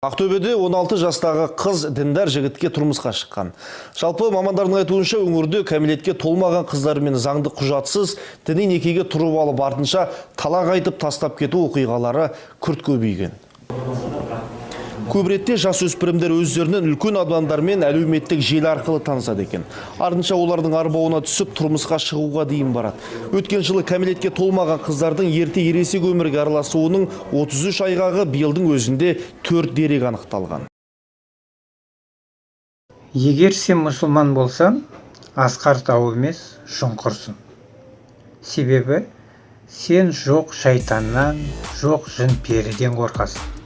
Ақтөбеде 16 жастағы қыз діндар жігітке тұрмысқа шыққан. Жалпы, мамандардың айтуынша, өңірде кәмелетке толмаған қыздармен заңды құжатсыз діни некеге тұрып алып, артынша талақ айтып тастап кету оқиғалары күрт көбейген. Көп ретте жасөспірімдер өздерінің үлкен адамдармен әлеуметтік желі арқылы танысады екен. Артынша олардың арбауына түсіп, тұрмысқа шығуға дейін барады. Өткен жылы кәмелетке толмаған қыздардың ерте ересек өмірге араласуының 33 айғағы, биылдың өзінде 4 дерек анықталған. Егер сен мұсылман болсаң, асқар тау емес, шұңқырсың. Себебі сен жоқ шайтаннан, жоқ жын періден қорқасың.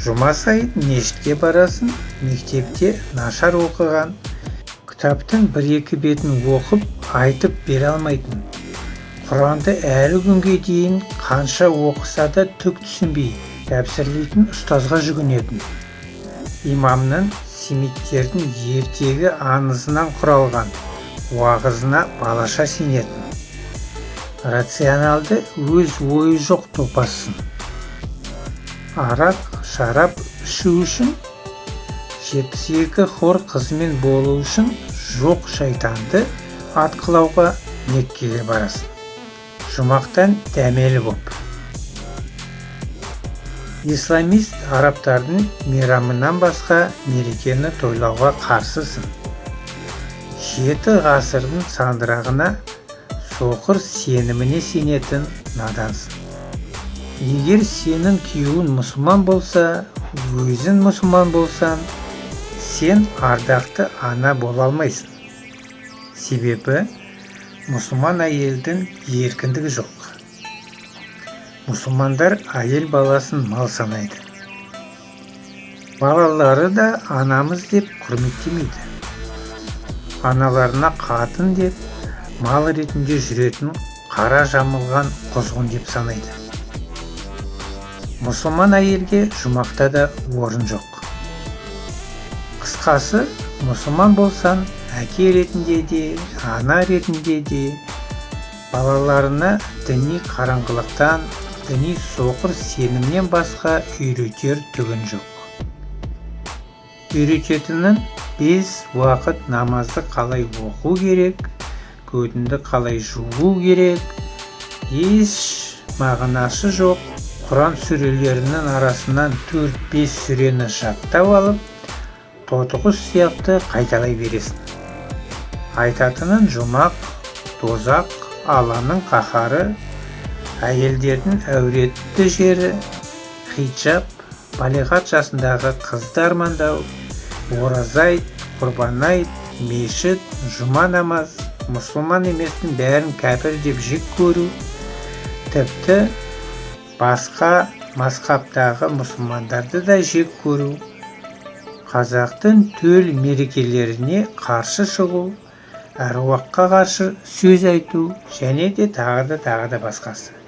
Жұма сайын мешітке барасың. Мектепте нашар оқыған, кітаптың бір-екі бетін оқып айтып бере алмайтын, Құранды әлі күнге дейін қанша оқыса да түк түсінбей тәпсірлейтін ұстазға жүгінетін, имамның семиттердің ертегі аңызынан құралған уағызына балаша сенетін, рационалды өз ойы жоқ топассың. Арақ шарап ішу үшін, 72 хор қызымен болу үшін жоқ шайтанды атқылауға Меккеге барасың жұмақтан дәмелі боп. Исламист арабтардың мейрамынан басқа мерекені тойлауға қарсысың. Жеті ғасырдың сандырағына, соқыр сеніміне сенетін надансың. Егер сенің күйеуің мұсылман болса, өзің мұсылман болсаң, сен ардақты ана бола алмайсың. Себебі мұсылман әйелдің еркіндігі жоқ. Мұсылмандар әйел баласын мал санайды. Балалары да анамыз деп құрметтемейді. Аналарына қатын деп, мал ретінде жүретін қара жамылған құзғын деп санайды. Мұсылман әйелге жұмақта да орын жоқ. Қысқасы, мұсылман болсаң, әке ретінде де, ана ретінде де балаларына діни қараңғылықтан, діни соқыр сенімнен басқа үйретер түгін жоқ. Үйрететінің бес уақыт намазды қалай оқу керек, көтіңді қалай жуу керек, еш мағынасы жоқ Құран сүрелерінің арасынан төрт-бес сүрені жаттап алып, тотықұс сияқты қайталай бересің. Айтатының жұмақ, дозақ, Алланың қаһары, әйелдердің әуретті жері, хиджаб, балиғат жасындағы қызды армандау, ораза айт, құрбан айт, мешіт, жұма намаз, мұсылман еместің бәрін кәпір деп жек көру, тіпті басқа мазхабтағы мұсылмандарды да жек көру, қазақтың төл мерекелеріне қарсы шығу, әруаққа қарсы сөз айту және де тағы да, тағы да басқасы.